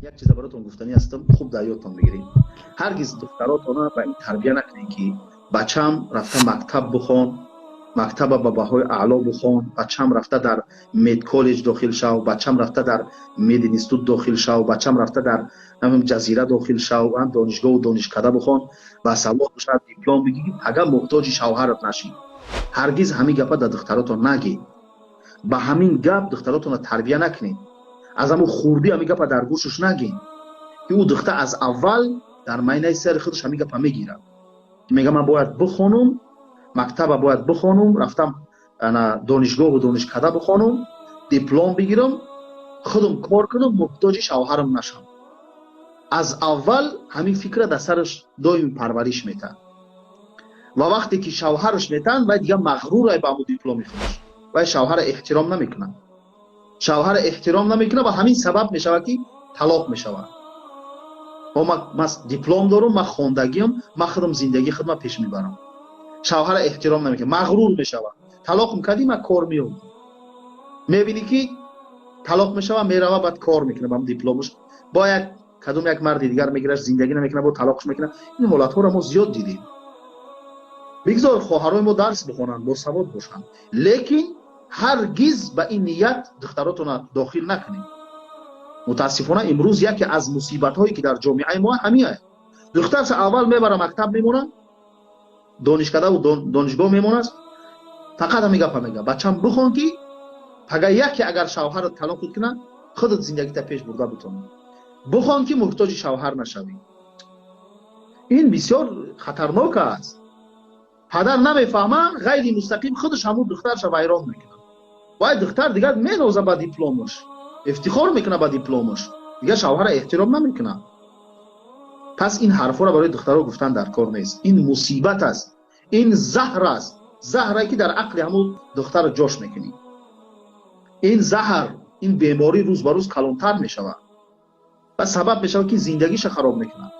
Як чиза баротон гуфтанӣ ҳастам, хуб дар ёдтон бигиред. Ҳаргиз духтаротона ба ин тарбия накунед, ки бачам рафта мактаб бихон, мактаба ба баҳои аъло бихон, бачам рафта дар медколлеҷ дохил шав, бачам рафта дар мединститут дохил шав, бачам рафта дар Ҷазира дохил шав, донишгоҳу донишкада бихон, ба савод бошад, диплом бигирӣ, агар муҳтоҷи шавҳарат нашӣ. Ҳаргиз ҳамин гапа дар духтаротон нагӣ. Ба ҳамин гап духтаротонро тарбия накунед. Аз ҳамун хурдӣ ҳамин гапа дар гӯшаш нагин, ки ӯ духта аз аввал дар майнаи сари худаш ҳамин гапа мегирад. Мега: ман бояд бихонум, мактаба бояд бихонум, рафтам донишгоҳу донишкада бихонум, диплом бигирам, худам кор кунам, муҳтоҷи шавҳарам нашам. Аз аввал ҳамин фикра дар сараш доим парвариш метаҳад ва вақте ки шавҳараш метаҳанд, вай дигар мағрурай ба ҳамун дипломи худаш, вай шавҳара эҳтиром намекунад, шавҳара эҳтиром намекунад ва ҳамин сабаб мешавад, ки талоқ мешавад. Ман диплом дорум, ман хондагиам, ман худам зиндагии худма пеш мебарам. Шавҳара эҳтиром намекунад, мағрур мешавад. Талоқм кардӣ, ман кор меёбам. Мебинӣ, ки талоқ мешавад, мерава, баъд кор мекунад ба дипломаш, бо як кадом як марди дигар мегираш, зиндагӣ намекунад, бо талоқш мекунад. Ин ҳолатҳоро мо зиёд дидем. Бигзор хоҳарои мо дарс бихонанд, босавод бошанд, лекин ҳаргиз ба ин ният духтаротона дохил накунед. Мутаассифона, имрӯз яке аз мусибатҳое, ки дар ҷомеаи мо ҳамин аст: духтарша аввал мебара, мактаб мемонад, донишкадаву донишгоҳ мемонад, фақат ҳамин гапа мега: бачам, бихон, ки пага яке агар шавҳарат талоқат кунад, худат зиндагита пеш бурда битонӣ, бихон, ки муҳтоҷи шавҳар нашавӣ. Ин бисёр хатарнок аст. Падар намефаҳма, ғайри мустақим худаш ҳамун духтарша вайрон мекунад. Вай духтар дигар меноза ба дипломаш, ифтихор мекунад ба дипломаш, дигар шавҳара эҳтиром намекунад. Пас ин ҳарфҳоро барои духтаро гуфтан дар кор нест. Ин мусибат аст, ин заҳр аст, заҳре, ки дар ақли ҳамун духтарро ҷош мекунӣ. Ин заҳр, ин беморӣ рӯз ба рӯз калонтар мешавад ва сабаб мешавад, ки зиндагиша хароб мекунад.